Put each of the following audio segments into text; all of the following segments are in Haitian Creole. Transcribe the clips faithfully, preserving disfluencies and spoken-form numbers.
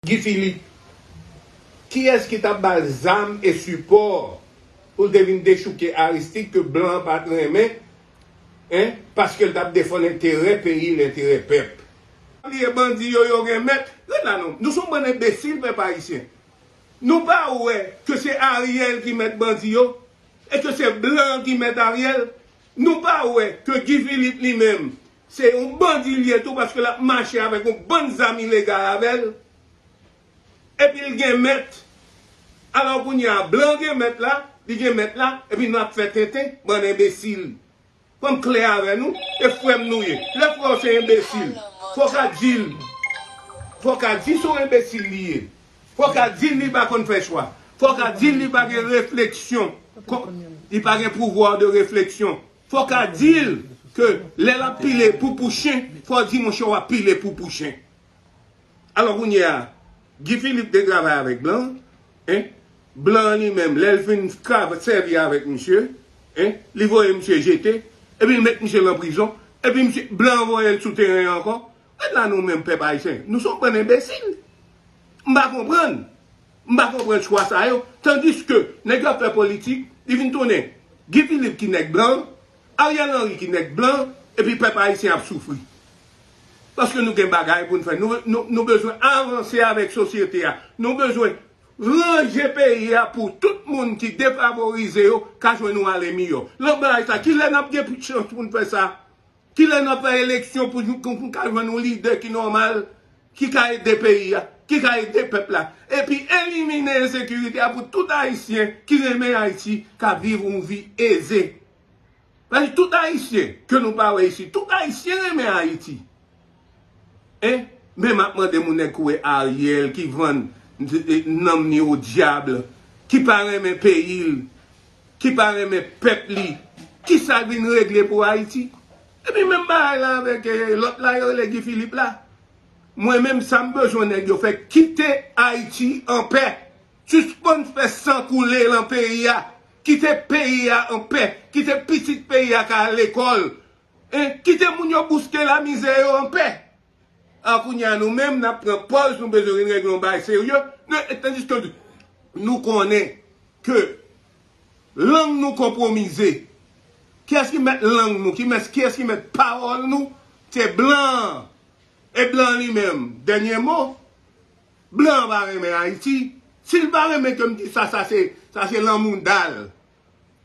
Guy Philippe. Kiyès ki t ap ba l zam e sipò pou l te vin dechouke Aristide ke blan an pa t renmen, en, paske l t ap defann enterè peyi l, enterè pèp? Li e bandi yo, yo gen mèt. Ret la non. Nou se yon bann enbesil, pèp ayisyen. Nou pa wè ke se Ariel ki mèt bandi yo? E ke se blan ki mèt Ariel? Nou pa wè ke Guy Philippe li menm, se yon bandi li ye tou, paske l ap mache avèk yon bann zam ilegal avè l? Epi l gen mèt. Alò kounye a, blan gen mèt la, li gen mèt la, epi nou ap fè tenten, bann enbesil. Fò m klè avè nou, e frè m nou ye. Lè frè w se enbesil, fò w ka di l, fò w ka di se yon enbesil li ye. Fò w ka di l li pa konn fè chwa. Fò w ka di l li pa gen refleksyon. Kon- Li pa gen pouvwa de refleksyon. Fò w ka di l ke lè l ap pile poupou chen, fò w di monchè w ap pile poupou chen. Alò kounye a, Guy Philippe te travay avèk blan, en? Blan an li menm, lè l fin trav- sèvi avèk misye, en? Li voye misye jete, epi l met misye nan prizon, epi misye, blan an voye l sou teren an ankò. Ret la nou menm pèp ayisyen, nou se yon bann enbesil. M pa konprann. M pa konprann chwa sa yo. Tandiske nèg yo ap fè politik, li vin tounen Guy Philippe ki nèg blan, Ariel Henry ki nèg blan, epi pèp ayisyen ap soufri. Paske nou gen bagay pou n fè. Nou, nou, nou bezwen avanse avèk sosyete a. Nou bezwen ranje peyi a pou tout moun ki defavorize yo ka jwenn yon ale miyò. Lòt bagay sa, kilè n ap gen chans pou n fè sa? Kilè n ap fè eleksyon pou, pou, pou n ka jwenn yon lidè ki nòmal, ki ka ede peyi a, ki ka ede pèp la? Epi elimine ensekirite a pou tout Ayisyen ki renmen Ayiti ka viv yon vi eze. Paske tout Ayisyen ke nou pa wè isit, tout Ayisyen renmen Ayiti. En? Men m ap mande moun nèg koure Ariel ki vann nanm ni o dyab, ki pa renmen peyi l, ki pa renmen pèp li, kisa l vin regle pou Ayiti? Epi menm bagay la avèk, eh, lòt la yo rele Guy Philippe la. Mwen menm sa m bezwen nèg yo fè, kite Ayiti anpè. Sispann fè san koule lan peyi a. Kite peyi a anpè. Kite pitit peyi a ka al lekòl. En, kite moun yo bouske lamizè yo anpè. A kounye a nou menm n ap pran pòz nou bezwen vin regle yon bagay serye. Tandiske nou konnen ke lang nou konpwomize. Kiyès ki mèt lang nou? Ki mèt, kiyès ki mèt pawòl nou? Se blan an. E blan an li menm, dènye mo. Blan an pa renmen Ayiti. Si l pa renmen ke m di sa, sa se, sa se lanmouda l.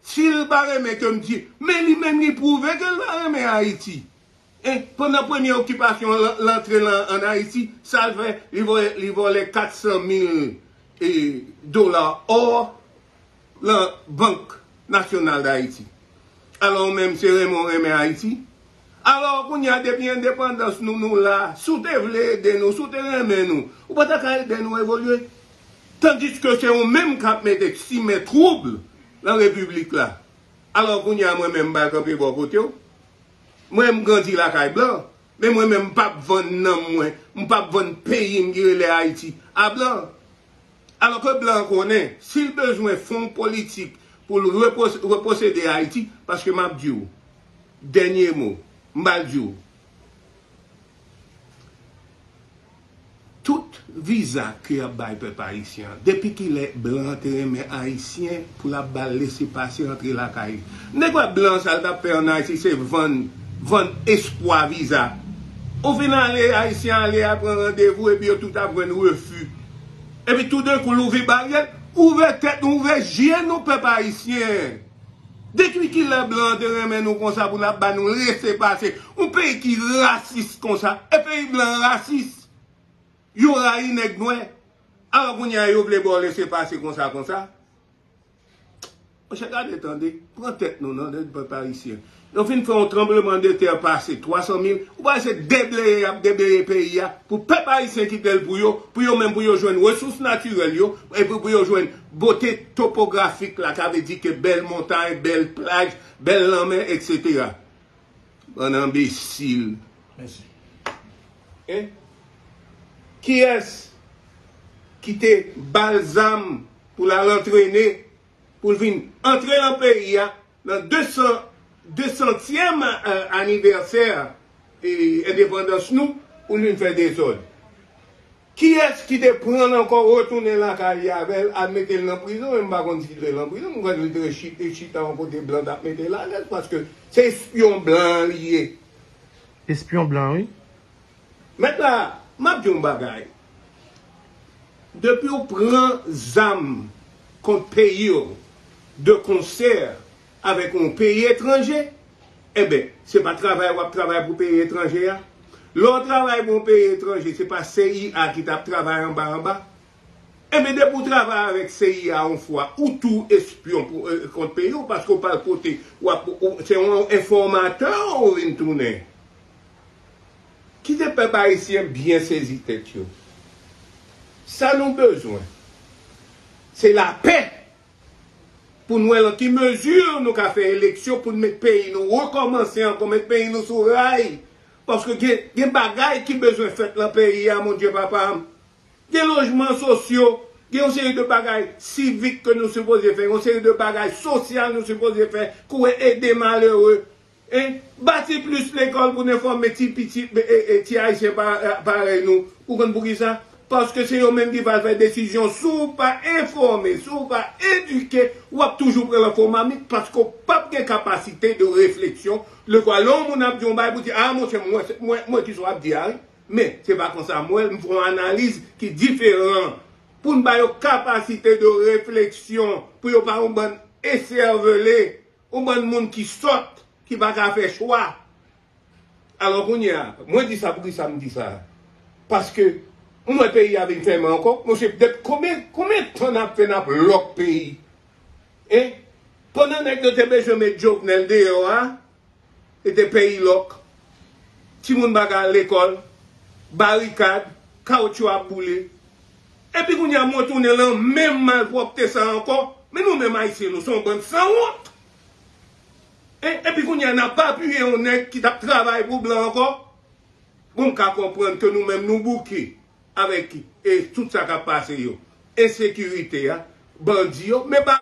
Si l pa renmen ke m di, men li menm li pwouve ke l pa renmen Ayiti. E pandan premye okipasyon l, l antre lan ann Ayiti, sa l fè? Li vòlè, li vòlè kat san mil, e, dola ò lan Bank Nasyonal Dayiti. Alò, ou menm se renmen w renmen Ayiti? Alò, kounye a, depi endepandans nou, nou la, si w te vle ede nou, si w te renmen nou, ou pa ta ka ede nou evolye? Tandiske se ou menm k ap mete simen twoub lan repiblik la. Alò, kounye a, mwen menm, m pral kanpe bò kote w. Mwen, m grandi lakay blan, men mwen menm, m p ap vann nanm mwen, m p ap vann peyi m ki rele Ayiti a blan. Alò ke blan an konnen, si l bezwen fè yon politik pou l repos-, reposede Ayiti, paske m ap di w, dènye mo, m pral di w, tout viza ke y ap bay pèp ayisyen an, depi kilè blan an te renmen Ayisyen pou l ap ba l lesepase antre lakay li? Nèg wè blan sa l t ap fè ann Ayiti se vann, vann espwa viza. Ou fin ale, Ayisyen ale a pran randevou epi yo tout ap jwenn refi. Epi toudenkou l ouvri baryè l, ouvè tèt nou, ouvè je nou pèp ayisyen. Depi kilè blan an te renmen nou konsa pou l ap ba nou lesepase? Yon peyi ki rasis konsa, e peyi blan rasis. Yo rayi nèg nwè. Alò kounye a yo vle ba w lesepase konsa, konsa. Monchè, gade tande, pran tèt nou non, nèg pèp ayisyen. Yo fin fè yon tranblemanntè pase twa san mil, ou pa se debleye y ap debleye peyi a, pou pèp ayisyen kite l pou yo, pou yo menm pou yo jwenn resous natirèl yo, epi pou yo jwenn bote topografik la, sa vle di ke bèl montay, bèl plaj, bèl lanmè, etsetera. Bann enbesil. Mèsi. En? Kiyès ki te ba l zam pou l al antrene, pou l vin antre lan peyi a, nan de san, de santyèm, eh, anivèsè, eh, endepandans nou, pou l vin fè dezòd? Kiyès ki te pran l ankò, retounen lakay li avè l, al mete l nan prizon? Men m pa konn si l te nan prizon, m kwè li te chi- chita yon kote blan t ap mete l alèz, paske se espyon blan li ye. Espyon blan, wi. Mèt la, m ap di yon bagay. Depi w pran zam kont peyi w de konsè avèk yon peyi etranje, enben, se pa travay w ap travay pou peyi etranje a. Lè w travay pou yon peyi etranje, se pa C I A ki t ap travay anba anba. Enben, depi w travay avèk C I A yon fwa, ou tou espyon pou, e, kont peyi w, paske w pral pote, w ap, ou, se yon enfòmatè ou vin tounen. Kite pèp ayisyen byen sezi tèt yo. Sa nou bezwen, se lapè pou n wè lan ki mezi nou ka fè eleksyon pou n met peyi nou rekòmanse ankò, met peyi nou sou ray. Paske gen, gen bagay ki bezwen fèt lan peyi a, mon Dye papa m. Gen lojman sosyo, gen yon seri de bagay sivik ke nou sipoze fè, yon seri de bagay sosyal nou sipoze fè, kouri ede malere. Hein? Bati plis lekòl pou n enfòme ti pitit, e, e, ti ayisyen pa, e, parèy nou. Ou konn poukisa? Paske se yo menm ki pral fè desizyon. Si w pa enfòme, si w pa edike, w ap toujou pran lan fo mamit paske w p ap gen kapasite de refleksyon. Lekòl, lè yon moun ap di yon bagay pou di, a, monchè, mwen, mwen, mwen ki sa w ap di a, wi. Men, se pa konsa m wè l, m fè yon analiz ki diferan. Pou n ba yo kapasite de refleksyon, pou yo pa yon bann esèvele, yon bann moun ki sòt, ki pa ka fè chwa. Alò kounye a, mwen di sa, poukisa m di sa? Paske m wè peyi a vin fèmen ankò. Monchè, depi konbyen, konbyen tan n ap fè n ap lòk peyi? Hein? Pandan nèg yo te bezwen met Jovenel deyò a, se te peyi lòk. Timoun pa ka al lekòl, barikad, kawotchou ap boule. Epi kounye a, mwen tounen lan menm malpwòpte sa ankò. Men nou menm ayisyen, nou se yon bann sanwont. E, epi kounye a, n ap apiye yon nèg ki t ap travay pou blan ankò. Bon, m ka konprann ke nou menm nou bouke avèk, e, tout sa k ap pase yo. Ensekirite a, bandi yo, men pa